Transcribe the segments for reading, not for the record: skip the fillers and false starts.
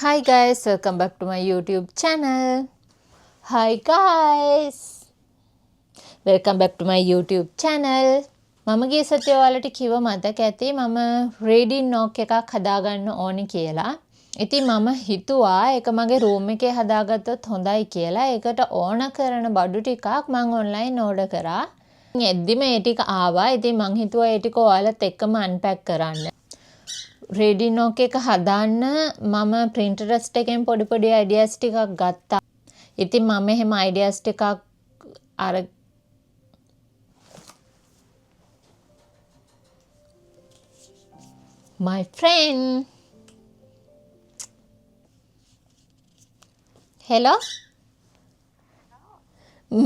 Hi guys, welcome back to my YouTube channel. Hi guys, welcome back to my YouTube channel. මම ගිය සතියේ ඔයාලට කිව්ව මතක ඇති මම රීඩින් නෝක් එකක් හදාගන්න ඕනි කියලා. ඉතින් මම හිතුවා ඒක මගේ රූම් එකේ හදාගත්තොත් හොඳයි කියලා. ඒකට ඕන කරන බඩු ටිකක් මං ඔන්ලයින් ඕඩර් කරා. එද්දිම ඒ ටික ආවා. ඉතින් මං හිතුවා ඒ ටික ඔයාලත් එක්කම අන්පැක් කරන්න. රීඩින් නෝක් එක හදාන්න මම Pinterest එකෙන් පොඩි පොඩි අයිඩියාස් ටිකක් ගත්තා. ඉතින් මම එහෙම අයිඩියාස් ටිකක් අර my friend, hello,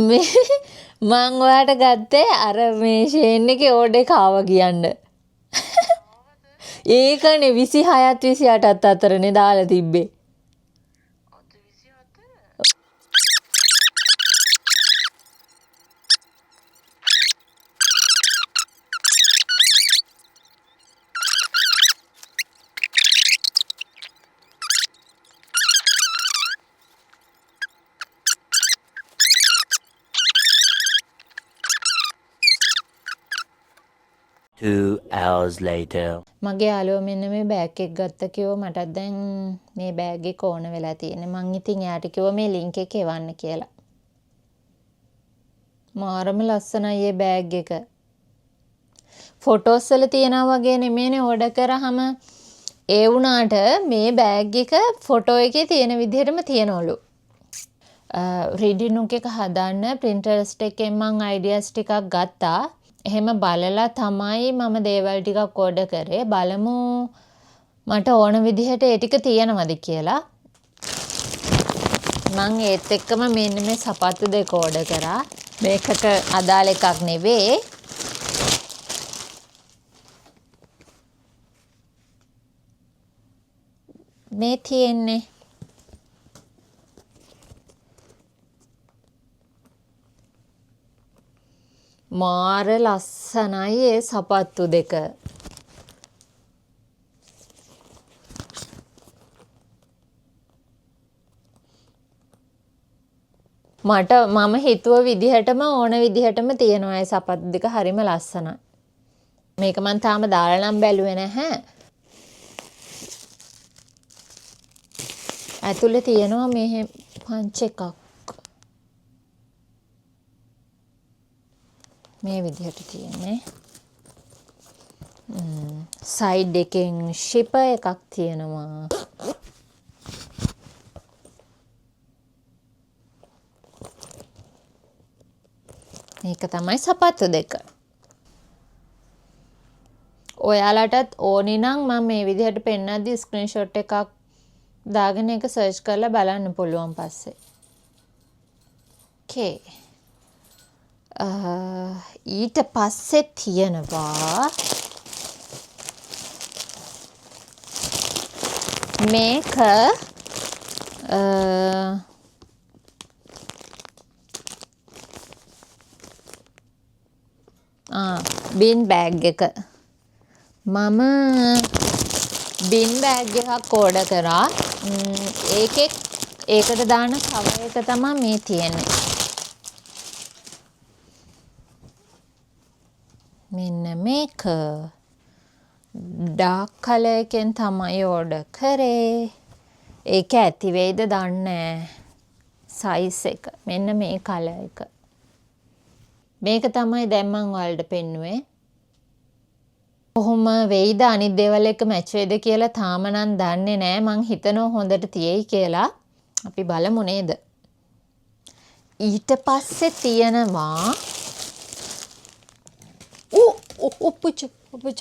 මේ මං ඔයාට ගත්තේ අර මේ ෂේන් එකේ ඕඩර් එක ආවා කියන්න. ඒකනේ 26ත් 28ත් අතරනේ දාලා තිබ්බේ. අද 24? Two hours later. මගේ යාළුවා මෙන්න මේ බෑග් එක ගත්ත කිව්ව, මටත් දැන් මේ බෑග් එක ඕන වෙලා තියෙන්නේ. මං ඉතින් එයාට කිව්වා මේ ලින්ක් එක එවන්න කියලා. මාරම ලස්සනයි මේ බෑග් එක. ෆොටෝස් වල තියනවා වගේ නෙමෙයිනේ ඕඩර් කරාම. ඒ වුණාට මේ බෑග් එක ෆොටෝ එකේ තියෙන විදිහටම තියෙනවලු. රීඩින් නුක් එක හදන්න Pinterest එකෙන් මං අයිඩියාස් ටිකක් ගත්තා. එහෙම බලලා තමයි මම දේවල් ටිකක් ඕඩර් කරේ. බලමු මට ඕන විදිහට ඒ ටික තියෙනවද කියලා. මං ඒත් එක්කම මෙන්න මේ සපත්තු දෙක ඕඩර් කරා. මේකට අදාළ එකක් නෙවෙයි. මේ තියෙන්නේ මාර ලස්සනයි ඒ සපත්තු දෙක. මම හිතුව විදිහටම ඕන විදිහටම තියෙනවා ඒ සපත්තු දෙක. හරිම ලස්සනයි. මේක මං තාම දාලා නම් බැලුවේ නැහැ. ඇතුලේ තියෙනවා මේ පංච් එකක්. මේ විදිහට තියෙන්නේ. සයිඩ් එකෙන් ෂිපර් එකක් තියෙනවා. මේක තමයි සපත්තු දෙක. ඔයාලටත් ඕනි නම් මම මේ විදිහට පෙන්නද්දි ස්ක්‍රීන්ෂොට් එකක් දාගෙන ඒක සර්ච් කරලා බලන්න පුළුවන් පස්සේ. ඕකේ. ඊට පස්සේ තියෙනවා මේක, බින් බෑග් එක. මම බින් බෑග් එකක් ඕඩර් කරා. ඒකට දාන කවර් එක තමා මේ තියෙන්නේ. මෙන්න මේක ඩාර්ක් කලර් එකෙන් තමයි ඕඩර් කරේ. ඒක ඇති වෙයිද දන්නේ නෑ. සයිස් එක මෙන්න මේ කලර් එක. මේක තමයි දැන් මං ඔයාලට පෙන්නුවේ. කොහොම වෙයිද අනිත් දේවල් එක්ක මැච් වෙයිද කියලා තාම නම් දන්නේ නෑ. මං හිතනවා හොඳට තියෙයි කියලා. අපි බලමු නේද? ඊට පස්සේ තියෙනවා පුච, පුච.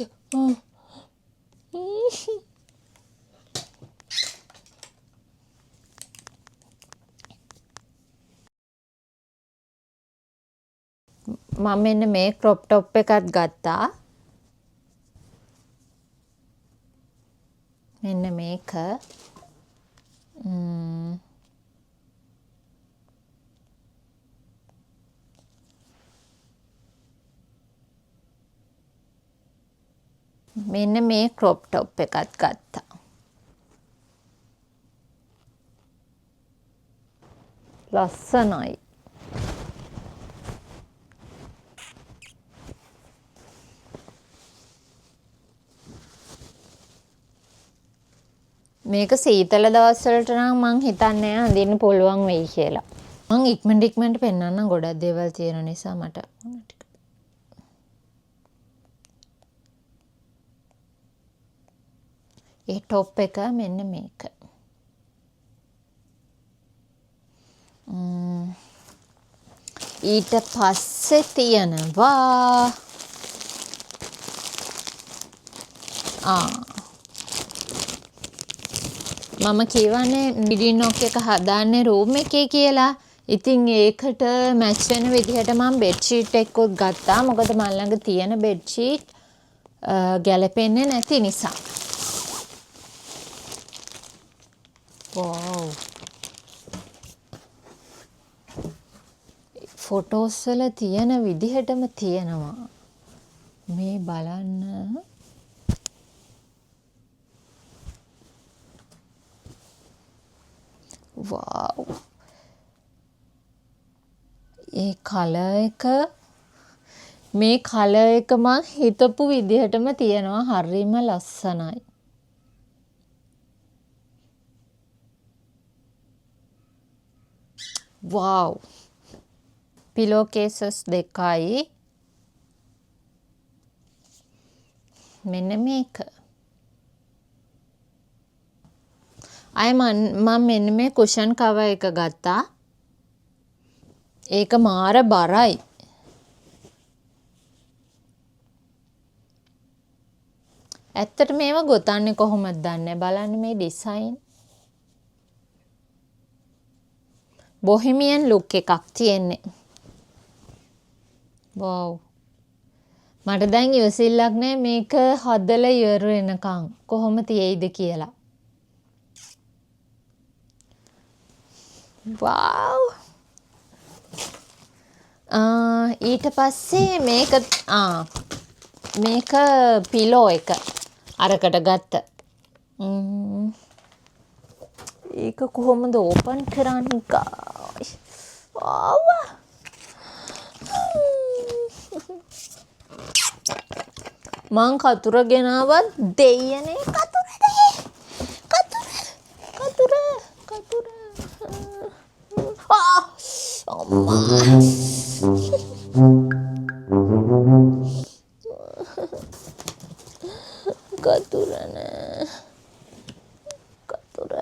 මම මෙන්න මේ ක්‍රොප් ටොප් එකත් ගත්තා. මෙන්න මේක. මෙන්න මේ ක්‍රොප් ටොප් එකත් ගත්තා. ලස්සනයි. මේක සීතල දවස් වලට නම් මං හිතන්නේ අඳින්න පුළුවන් වෙයි කියලා. මං ඉක්මනට ඉක්මනට පෙන්නන්නම්, ගොඩක් දේවල් තියෙන නිසා මට. ඒ ටොප් එක මෙන්න මේක. ඊට පස්සේ තියෙනවා මම කියවනේ රීඩින් නොක් එක හදාන්නේ රූම් එකේ කියලා. ඉතින් ඒකට මැච් වෙන විදිහට මම බෙඩ් ෂීට් එකකුත් ගත්තා. මොකද මං ළඟ තියෙන බෙඩ් ෂීට් ගැලපෙන්නේ නැති නිසා. වව්. ෆොටෝස් වල තියෙන විදිහටම තියෙනවා. මේ බලන්න. වව්. ඒ කලර් එක, මේ කලර් එක මං හිතපු විදිහටම තියෙනවා. හරිම ලස්සනයි. වව්. පිලෝ කේසස් දෙකයි. මෙන්න මේක. අය මං මෙන්න මේ කුෂන් කවර් එක ගත්තා. ඒක මාර බරයි. ඇත්තට මේවා ගොතන්නේ කොහොමද දන්නේ නැහැ. බලන්න මේ ඩිසයින්. බොහිමියන් ලුක් එකක් තියෙන්නේ. වව්. මට දැන් ඉවසිල්ලක් නෑ මේක හදලා ඉවර වෙනකන් කොහොම තියෙයිද කියලා. වව්. ඊට පස්සේ මේක පිලෝ එක අරකට ගත්ත. ඒක කොහොමද ඕපන් කරන්නේ ගායිස්? ආවා. මං කතුර ගෙනාවත් දෙයියනේ. කතුර දේ. කතුර. කතුර. කතුර. ආ! අම්මා. කතුර නෑ. කතුර.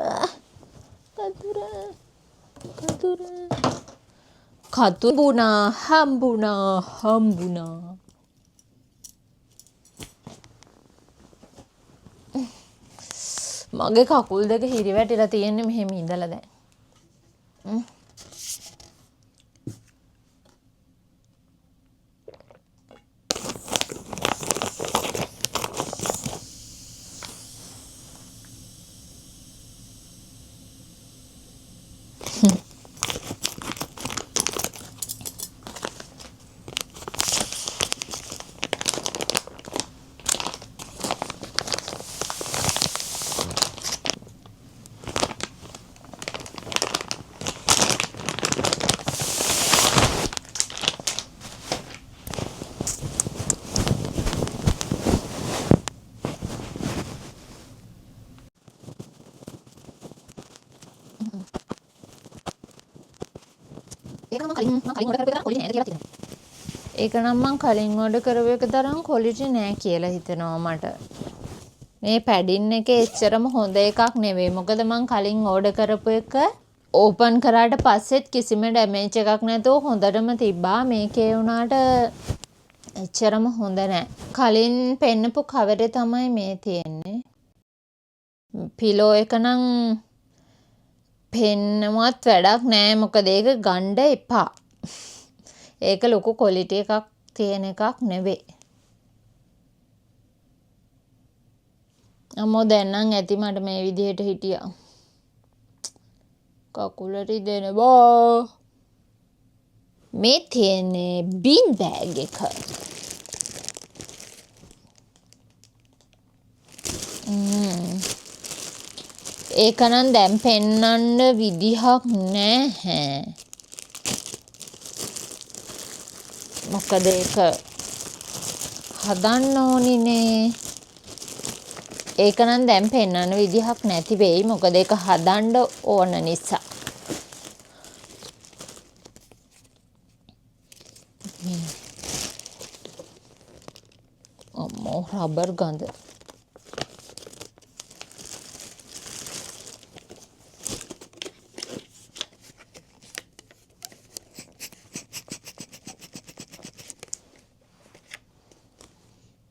කතුර. කතුර. කතුඹුණා, හම්බුණා, හම්බුණා. මගේ කකුල් දෙක හිරි වැටිලා තියෙන්නේ මෙහෙම ඉඳලා දැන්. ඒක නම් මං කලින් ඕඩර් කරපු එක තරම් ක්වොලිටි නෑ කියලා හිතෙනවා මට. මේ පැඩින් එක එච්චරම හොඳ එකක් නෙවෙයි. මොකද මං කලින් ඕඩර් කරපු එක ඕපන් කරාට පස්සෙත් කිසිම ඩැමේජ් එකක් නැතුව හොඳටම තිබ්බා. මේකේ වුණාට එච්චරම හොඳ නෑ. කලින් පෙන්නපු කවරේ තමයි මේ තියෙන්නේ. පිලෝ එක නම් පෙන්නුවත් වැඩක් නෑ. මොකද ඒක ගණ්ඩ එපා. ඒක ලොකු ක්වොලිටි එකක් තියෙන එකක් නෙවෙයි. අම්මෝ දැන් නම් ඇති මට මේ විදිහට හිටියා. කකුල රිදෙනවා. මේ තියෙන්නේ බීන් බෑග් එක. ඒක නම් දැන් පෙන්වන්න විදිහක් නැහැ. මොකද ඒක හදන්න ඕනිනේ. ඒක නම් දැන් පෙන්වන්න විදිහක් නැති වෙයි. මොකද ඒක හදන්න ඕන නිසා. අම්මෝ රබර් ගඳ.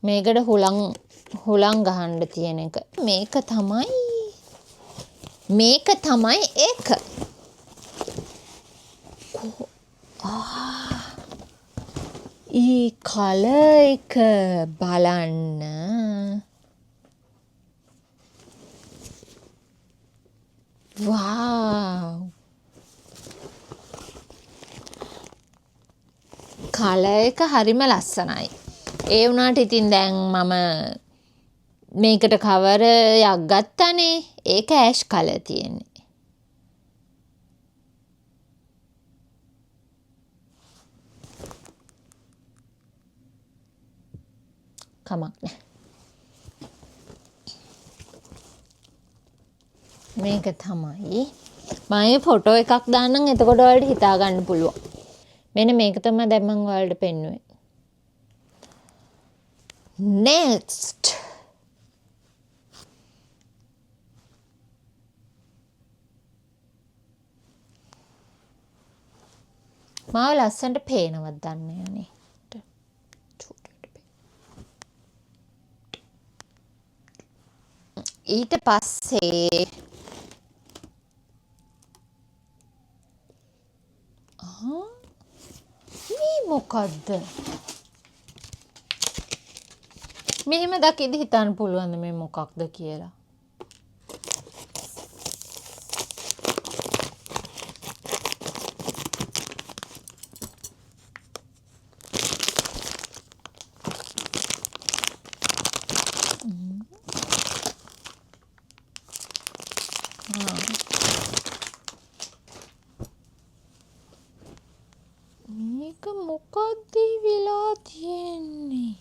මේකට හුලං ගහන්න තියෙන එක. මේක තමයි ඒක. ඊ කලර් එක බලන්න. වාව්. කලර් එක හරිම ලස්සනයි. ඒ වුණාට ඉතින් දැන් මම මේකට කවර් එකක් ගත්තනේ. ඒක ඇෂ් කලර් තියෙන්නේ. කමක් නෑ. මේක තමයි. මම මේ ෆොටෝ එකක් දාන්නම්, එතකොට ඔයාලට හිතා ගන්න පුළුවන්. මෙන්න මේක තමයි දැන් මම ඔයාලට පෙන්නුවේ. Next. මාව ලස්සනට පේනවත් දන්නේ නෑනේ. ඊට පස්සේ මේ මොකද්ද? මෙහෙම දකිද්දි හිතන්න පුළුවන්ද මේ මොකක්ද කියලා? මේක මොකද්ද වෙලා තියෙන්නේ?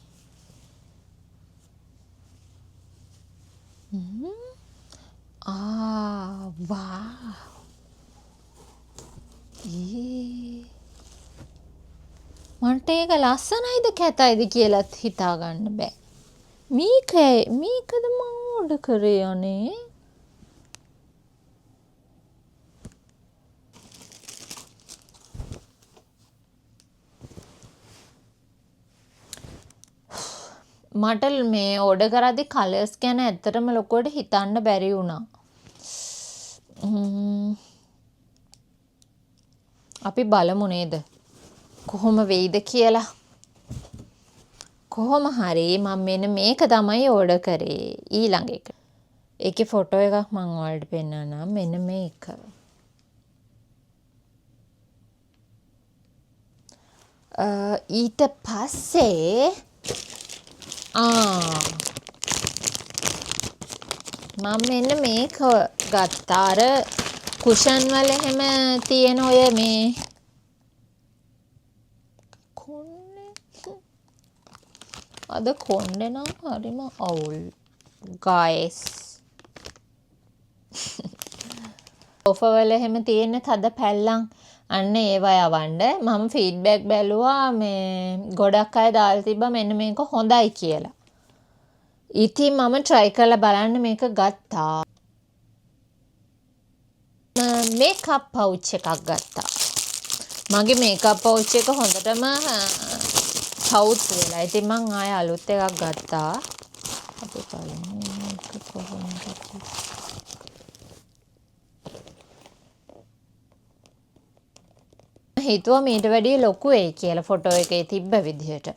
වාව්. මන්ට ඒක ලස්සනයිද කැතයිද කියලාත් හිතා ගන්න බෑ. මේකද මං ඕඩර් කරේ අනේ? මට මේ ඕඩර් කරද්දි කලර්ස් ගැන ඇත්තටම ලොකුවට හිතන්න බැරි වුණා. අපි බලමු නේද කොහොම වෙයිද කියලා. කොහොම හරි මම මෙන්න මේක තමයි ඕඩර් කරේ ඊළඟ එක. ඒකේ ෆොටෝ එකක් මං ඔයාලට පෙන්නන්නම්. මෙන්න මේක. ඊට පස්සේ මම මෙන්න මේක ගත්තා. අර කුෂන් වල එහෙම තියෙන ඔය මේ කොණ්ඩේ. අද කොණ්ඩේ නම් හරිම අවුල් ගයිස්. සෝෆා වල එහෙම තියෙන තද පැල්ලම් අන්න ඒවා යවන්න. මම ෆීඩ්බැක් බැලුවා, මේ ගොඩක් අය දාලා තිබ්බා මෙන්න මේක හොඳයි කියලා. ඉතින් මම try කරලා බලන්න මේක ගත්තා. මේකප් පවුච් එකක් ගත්තා. මගේ මේකප් පවුච් එක හොඳටම සවුත් වෙලා. ඉතින් මං ආයෙ අලුත් එකක් ගත්තා. අපි බලමු මේක කොහොමද කියලා. හිතුවා මීට වැඩිය ලොකු වෙයි කියලා ෆොටෝ එකේ තිබ්බ විදිහට.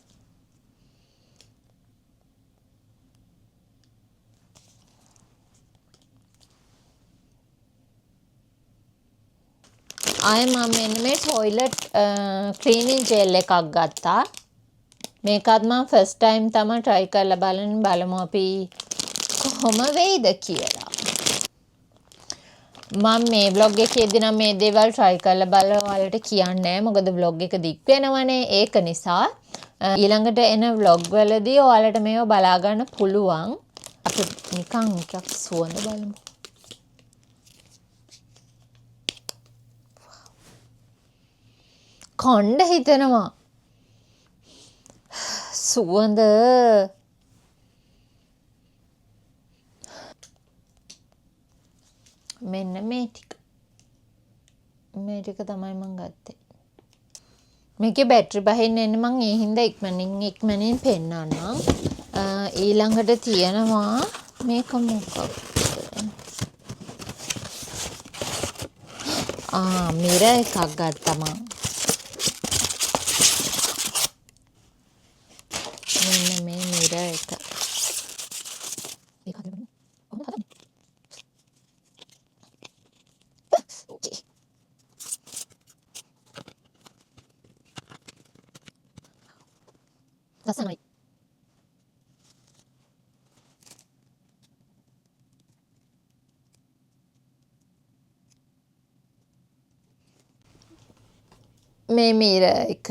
ආයෙ මම මෙන්න මේ ටොයිලට් ක්ලීනින් ජෙල් එකක් ගත්තා. මේකත් මම ෆස්ට් ටයිම් තමයි try කරලා බලන්නේ. බලමු අපි කොහොම වෙයිද කියලා. මම මේ ව්ලොග් එකේදී නම් මේ දේවල් try කරලා බලලා ඔයාලට කියන්නේ නෑ. මොකද ව්ලොග් එක දික් වෙනවනේ. ඒක නිසා ඊළඟට එන ව්ලොග් වලදී ඔයාලට මේව බලා ගන්න පුළුවන්. අපි නිකන් එකක් සුවඳ බලමු. කණ්ඩ හිතෙනවා. සුවඳ මෙන්න මේ ටික. මේ ටික තමයි මං ගත්තේ. මේකේ බැටරි බහින්න එන්නේ මං ඒ හින්දා ඉක්මනින් ඉක්මනින් පෙන්නන්නම්. ඊළඟට තියෙනවා මේක මොකක්ද? මිරර් එකක් ගත්තා මං. මෙන්න මේ මිරර් එක. මේක හදන්න. කොහොමද හදන්නේ? ඕකේ. ලස්සනයි. මේ මිරර් එක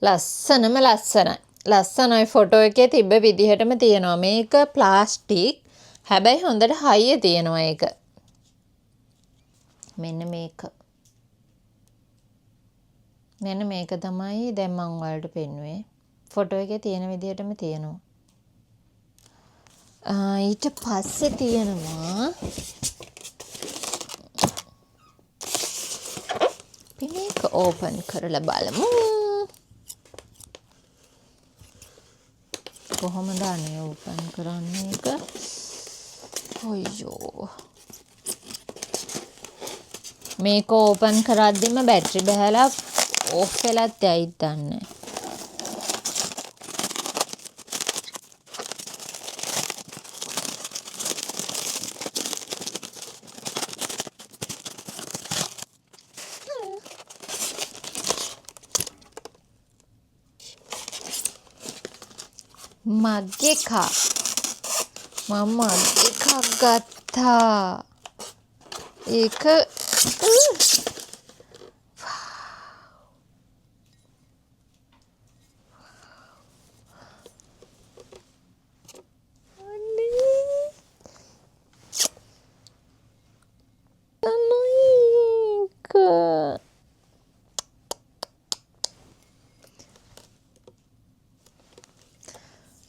ලස්සනම ලස්සනයි. ලස්සනයි ෆොටෝ එකේ තිබ්බ විදිහටම තියෙනවා. මේක ප්ලාස්ටික්. හැබැයි හොඳට හයිය තියෙනවා ඒක. මෙන්න මේක. මෙන්න මේක තමයි දැන් මං ඔයාලට පෙන්නුවේ. ෆොටෝ එකේ තියෙන විදිහටම තියෙනවා. ඊට පස්සේ තියෙනවා අපි මේක ඕපන් කරලා බලමු. කොහොමද අනේ ඕපන් කරන්නේ ඒක? අයියෝ. මේක ඕපන් කරද්දිම බැටරි බහැලා ඕෆ් වෙලත් යයිද දන්නේ නැහැ. මග් එකක්. මම මග් එකක් ගත්තා. ඒක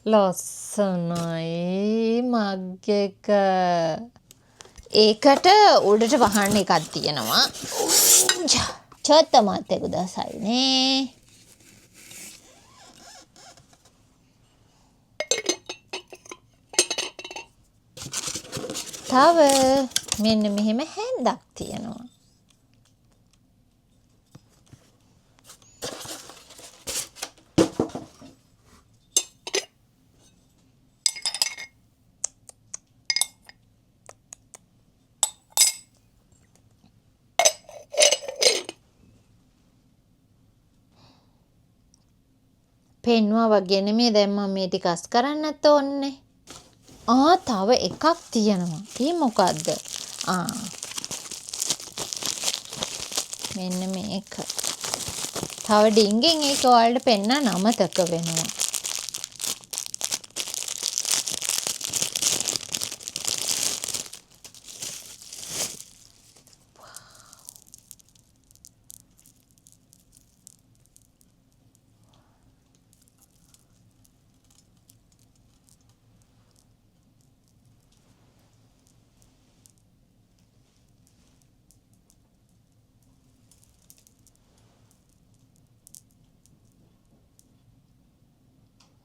ලස්සනයි මග් එක. ඒකට උඩට වහන්න එකක් තියෙනවා. ちょっと待ってくださいね。තව මෙන්න මෙහෙම හැන්දක් තියෙනවා. පෙන්නුවා වගේ නෙමෙයි දැන් මම මේ ටික අස් කරන්නත් ඕනේ. තව එකක් තියෙනවා. ඒ මොකද්ද? මෙන්න මේක. තව ඩිංගෙන් ඒක ඔයාලට පෙන්නන්න අමතක වෙනවා.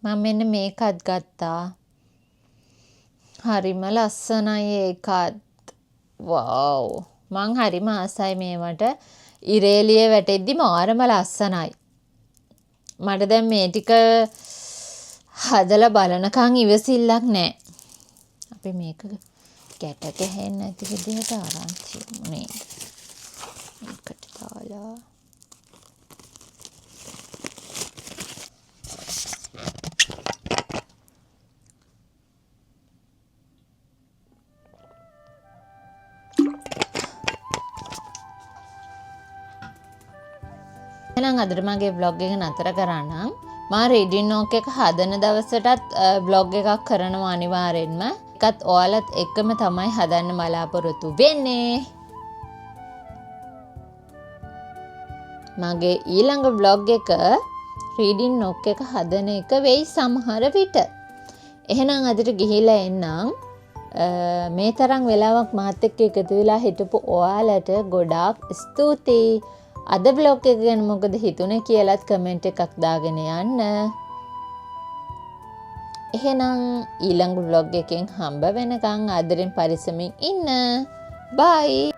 මම මෙන්න මේකත් ගත්තා. හරිම ලස්සනයි ඒකත්. වව්. මං හරිම ආසයි මේවට. ඉරේලිය වැටෙද්දි මාරම ලස්සනයි. මට දැන් මේ ටික හදලා බලනකන් ඉවසිල්ලක් නෑ. අපි මේක ගැට ගැහෙන්නේ නැති විදිහට අරන් තියමු නේද? මේකට දාලා එහෙනම් අදට මගේ ව්ලොග් එක නතර කරන්නම්. මා රීඩින් නෝක් එක හදන දවසටත් ව්ලොග් එකක් කරනවා අනිවාර්යෙන්ම. ඒකත් ඔයාලත් එක්කම තමයි හදන්න බලාපොරොත්තු වෙන්නේ. මගේ ඊළඟ ව්ලොග් එක රීඩින් නොක් එක හදන එක වෙයි සමහර විට. එහෙනම් අදට ගිහිල්ලා එන්නම්. මේ තරම් වෙලාවක් මාත් එක්ක එකතු වෙලා හිටපු ඔයාලට ගොඩාක් ස්තුතියි. අද ව්ලොග් එක ගැන මොකද හිතුනේ කියලාත් කමෙන්ට් එකක් දාගෙන යන්න. එහෙනම් ඊළඟ ව්ලොග් එකෙන් හම්බ වෙනකන් ආදරෙන් පරිස්සමින් ඉන්න. බයි.